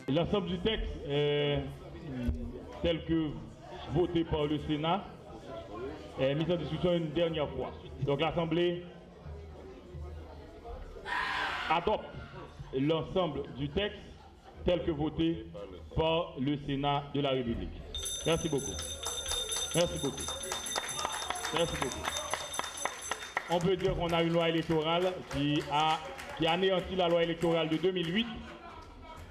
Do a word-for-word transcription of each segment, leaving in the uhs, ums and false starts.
L'ensemble du texte euh, tel que voté par le Sénat est mis en discussion une dernière fois. Donc l'Assemblée adopte l'ensemble du texte tel que voté par le Sénat de la République. Merci beaucoup. Merci beaucoup. Merci beaucoup. On peut dire qu'on a une loi électorale qui a qui anéantit la loi électorale de deux mille huit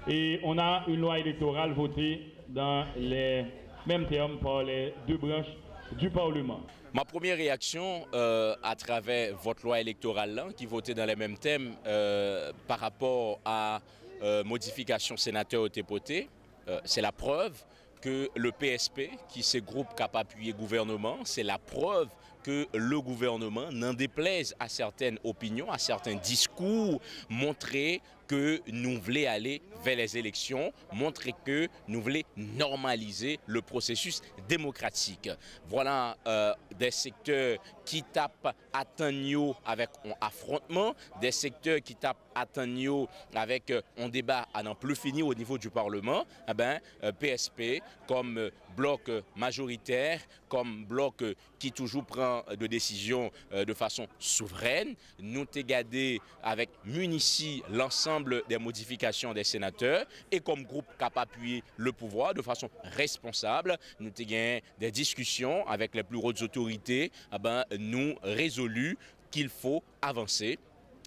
et on a une loi électorale votée dans les mêmes termes par les deux branches du Parlement. Ma premyè reyaksyon euh, atravè vòt lwa elektoral lan ki vote dans les mêmes termes euh, pa rapò a euh, modifikasyon senatè yo te pote, euh, se la prèv ke le P S P, ki se gwoup k ap apiye gouvènman, se la prèv ke le gouvènman, nan deplèz a sètèn opinyon, a sètèn diskou, montre ke nou vle ale vè lè eleksyon, montre ke nou vle nòmalize le processus démocratique. Vwala euh, de sektè ki t ap atann yo avèk yon afwontman, de sektè ki t ap atann yo avèk euh, yon deba à n'en plus finir au niveau du Parlement, eh ben, euh, P S P, kòm euh, blòk euh, majoritè, kòm blòk euh, ki toujou pran de desizyon euh, de fason souvrèn, nou te gade avèk minisi l'ensemble des modifications des sénateurs et comme groupe k ap apiye le pouvoir de fason responsab, nou te gen des discussions avec les plus hautes autorités, eh ben, nou rezoli qu'il faut avancer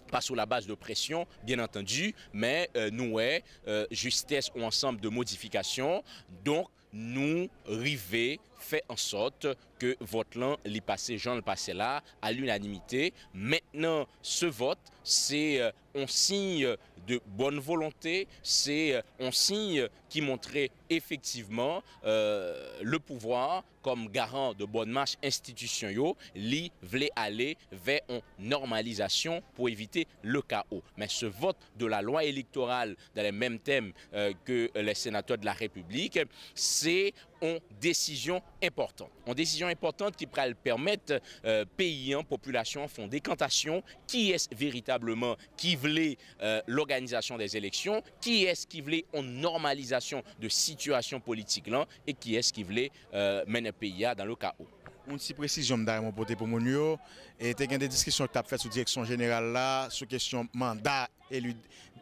pa sou la baz de presyon, byen antandi, men euh, nou wè euh, jistès yon ansanm de modifikasyon. Donk, nou rive fè an sòt ke vòt lan li pase jan l pase la, à l'unanimité. Mentnan, se vòt, se euh, yon siy de bòn volonte, se euh, yon siy ki montre efektivman euh, le pouvwa kòm garan de bòn mach enstitisyon yo, li vle ale vè yon nòmalizasyon pou evite le kawo. Men se vòt de la lwa elektoral dans les mêmes termes euh, que les sénateurs de la République, se yon desizyon enpòtan. Yon desizyon enpòtan ki pral pèmèt euh, peyi an, popilasyon an fè yon dekantasyon kiyès veritableman ki vle euh, lòganizasyon dè eleksyon, kiyès ki vle yon nòmalizasyon de sitiyasyon politik lan e kiyès ki vle euh, mennen peyi a dans le chaos. Yon ti presizyon m ta renmen w pote pou moun yo. E te gen de diskisyon ki t ap fèt sou direksyon jeneral la, sou kesyon manda eli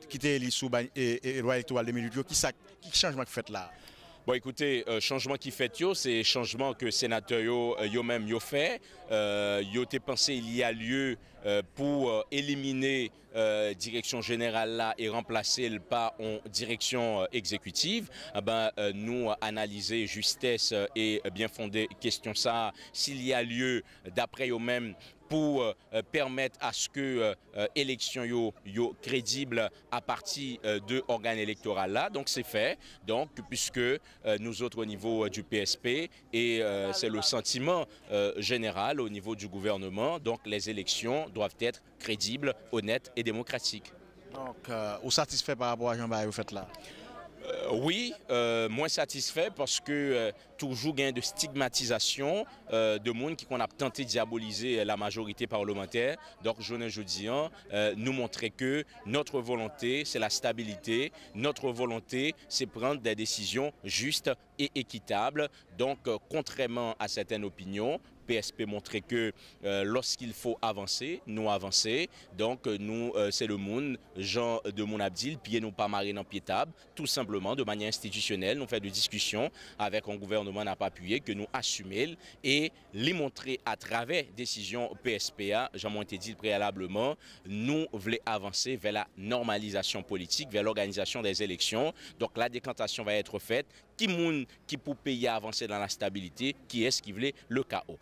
ki te eli sou lwa elektoral de mil uit yo. Kisa, ki chanjman k fèt la? Bon, ekoute, euh, chanjman ki fèt yo, se chanjman ke senatè yo, euh, yo menm yo fè. Euh, yo te panse il y a lieu euh, pou euh, elimine euh, direksyon jeneral la e ranplase l pa yon direksyon euh, egzekitiv. Enben, euh, nou analize jistès euh, e byen fonde kesyon sa a, s'il y a lieu, daprè yo menm, pou euh, pèmèt aske euh, euh, eleksyon yo, yo kredib apati euh, de ògàn elektoral la. Donk, se fè. Donk, puisque euh, nous autres au niveau euh, du P S P, et euh, c'est le sentiment euh, général au niveau du gouvernement, donc les élections doivent être crédibles, honnêtes et démocratiques. Donk, euh, ou satisfè pa rapò a jan bagay yo fèt la? Euh, wi, euh, mwen satisfè paske euh, toujou gen de stigmatizasyon euh, de moun ki konn ap tante dyabolize euh, la majorité parlementaire. Donk, jounen jodi an, euh, nou montre ke notre volonté, c'est la stabilité, notre volonté, c'est prendre des décisions justes et équitables. Donk, euh, kontrèman a sètèn opinyon, P S P montre ke euh, lorsqu'il faut avancer, nou avanse. Donk, euh, nou, euh, se le moun, jan de moun ap di l, pye nou pa mare nan pye tab, tou senpleman, de manyè enstitisyonèl, nou fè de diskisyon avèk yon gouvènman n ap apiye, ke nou asime l, e li montre atravè desizyon P S P a, jan mwen te di l preyalableman, nou vle avanse vè la nòmalizasyon politik, vè lòganizasyon dè eleksyon. Donk, la décantation va être faite. Ki moun ki pou peyi a avanse dans la stabilité, kiyès ki vle le chaos.